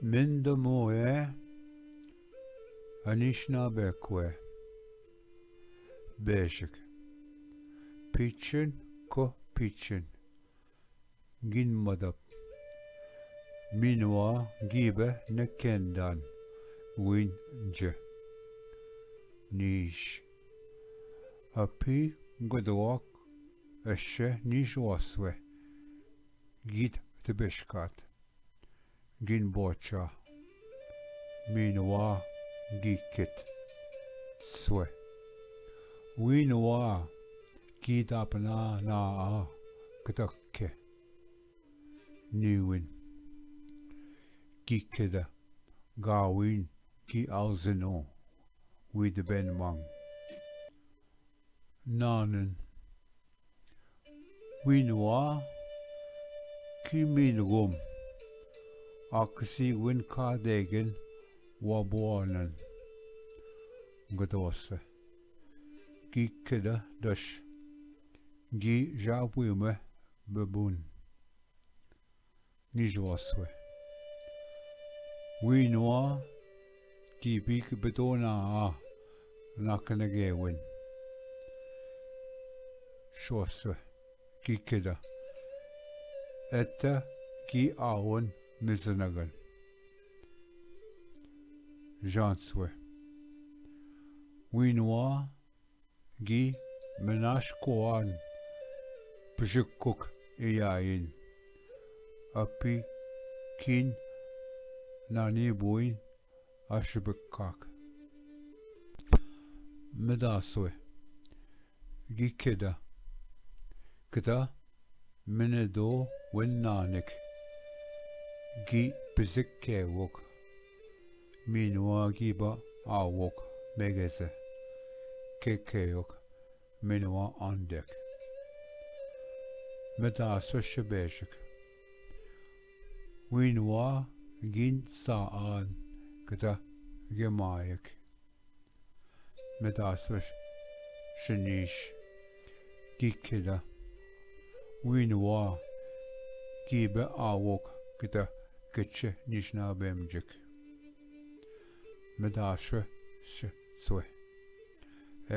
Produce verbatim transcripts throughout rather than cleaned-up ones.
मिंद मोए अनिशना बेकुए। बेशक। पिचन को पिचन। गिन मदप। मिनवा गीबे न केंदान। विन ज। नीश। अपी गदवाक अश्य नीश वासवे। गीत तबेशकात। गिन बोचा। मीनवा गीकित। स्वे। वीनवा गीत अपना ना आ कतक के। नीविन। गीकिद। गाविन की आलजिनो। विद बेन मांग। नानन। विनवा की मीनगुम। आकसी विन का देगन वा बुआनन। गदोस। की किद दश। गी जापुई में बबुन। निजवासवे। वीनवा की बीक बिदोना आ नाकन गेवन। श्वासवे। की किदा। एत की आवन मिजनगन। जांचवे। वीनवा गी मनाश कोआन पशुकुक इयाइन। अपी किन नानी बोइन अशबकाक। मदासोय। गी खेदा। कदा मने दो वन नानक। गी पिजक केवोक। मीनवा गी बा आवोक। मेगेसे। के केवोक। मिनवा आंदक। मदासोश बेशक। वीनवा गिन सा आन कदा गेमायक। मदासोश शनीश। की खेदा। वीनवा की बे आवोक कदा कच्चे निशना बेमजक। मदासोश स्वे।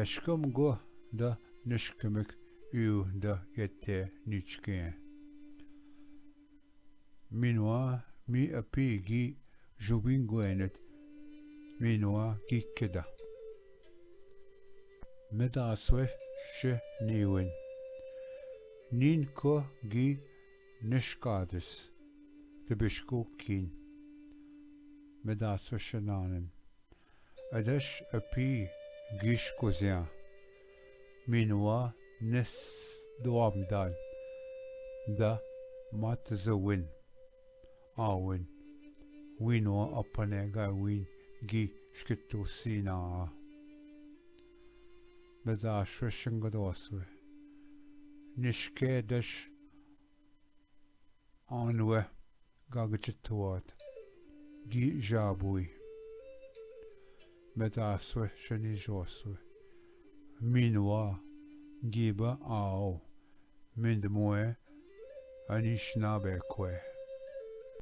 एशकम गो द निष्कमिक यू द गेते निचके। मिनवा मी अपी गी जुबिंग गोएनत। मिनवा गी केदा। मदासोश नीवन। नीन को गी निष्कादस। तबिशको कीन। मदासोश नानन। अदश अपी गिश कोज्या। मिनवा निस दुआमदान। द मात जविन। आविन। विनवा अपने गाविन गी शकितु सीना। मदाश्व शंगदवास्व। निष्के दश आनवे गागचित्वात गी जाबुई। मदास्व शनि जोस्व। मिनवा गीब आओ। मिंदमुए अनिशना बेकोए।